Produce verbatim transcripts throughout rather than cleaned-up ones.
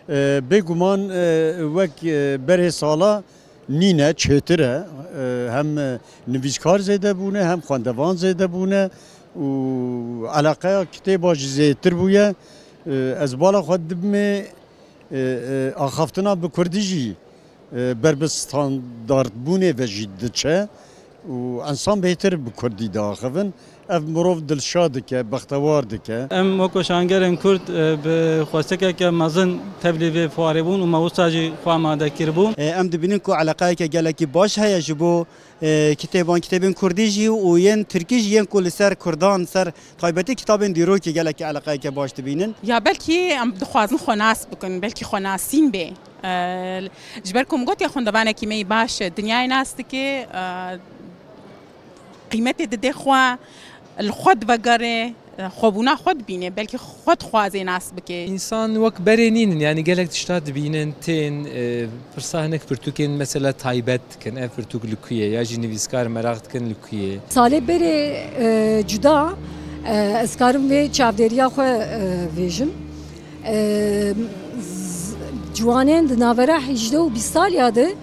E, bêguman, e, wek, e, berê sala nîne, çêtir e. E, hem, e, nivîskar zêde bûne, hem xwendevan zêde bûne û eleqeya kitêba jî zêdetir bûye. E, ez bala xwe dibimê, e, e, axaftina bi kurdî jî, e, ber bi standartbûnê ve jî diçe û ensan bêhtir bi kurdî diaxivin. Ev mirov dilşa dike, bextewar dike. Em wek weşangerên Kurd, e, bi xwestekeke mezin tevlî vê fuarê bûn û me wisa jî xwe amade kiribû. E, em dibînin ku eleqeyeke gelekî baş heye ji bo, e, kitêban, kitêbên kurdî jî û yên tirkî jî yên ku li ser kurdan, ser taybetî kitabên dîrokê gelekî eleqeyeke baş dibînin. Ya belkî em dixwazin xwe nas bikin, belkî xwe nasîn bê. E, ji ber ku min gotiye xwendevanekî me yî baş e, dinyayê nas dike, e, qîmetê dide xwe, li xwe divegere, xwebûna xwe dibîne, belkî xwe dixwaze nas bike. Însan wek berê nînin, yanî gelek tişta dibînin, tên, e, pirsa hinek pirtûkên mesela taybet dikin, ev pirtûk li ku ye, ya jî nivîskar meraq dikin li ku ye. Salê berê, e, cuda, e, ez karim vê çavdêriya xwe, e, vêjim. E, z-, ciwanên di navbera hejdeh û bîst saliya de,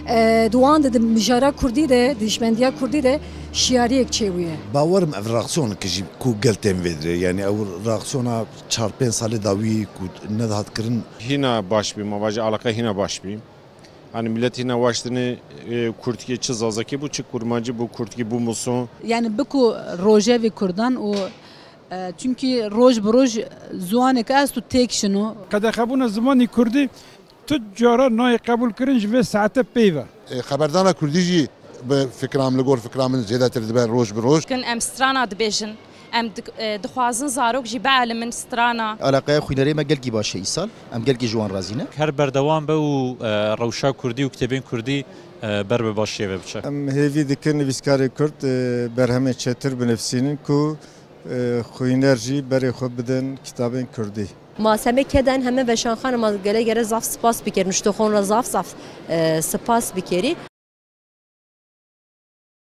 e, di wan de di mijara kurdî de, di hişmendiya kurdî de şiyariyek çêbûye. Bawerim ev reaksiyoneke jî ku gel tên vê dirê, yanî ew reaksiyona çar pênc salê dawî ku nedihat kirin. Hîna baş bî, ma vajî eleqe hîna baş bî. Yanî millet hîna waştinê, e, kurdkî çi zazakî bû, çi kurmancî bû, kurdkî bû muso. Yani biku rojevê kurdan û, e, çunkî roj bi roj ziwaneke esto têk şino. Qedexebûna zimanê kurdî tu cara nayê qebûlkirin ji vê saete pê ve. E, xeberdana kurdî jî bi fikra min, li gor fikra min zêdetir dibe roj bi roj. Kin em strana dibêjin. Em dik-, e, dixwazin zarok jî bielimin strana. Eleqeya xwînerê me gelkî baş e îsal. Em gelkî ji wan razî ne. Her berdewam be û, e, rewşa kurdî û kitêbên kurdî, e, ber bi başiyê ve biçe. Em hêvî dikin nivîskarê kurd, e, berhemê çêtir binivîsînin ku, e, xwîner jî berê xwe bidin kitabên kurdî. Ma semê keden heme veşanxana ma gele gere zaf spas biker, nuştoxon ra zaf zaf, e, spas bikerî.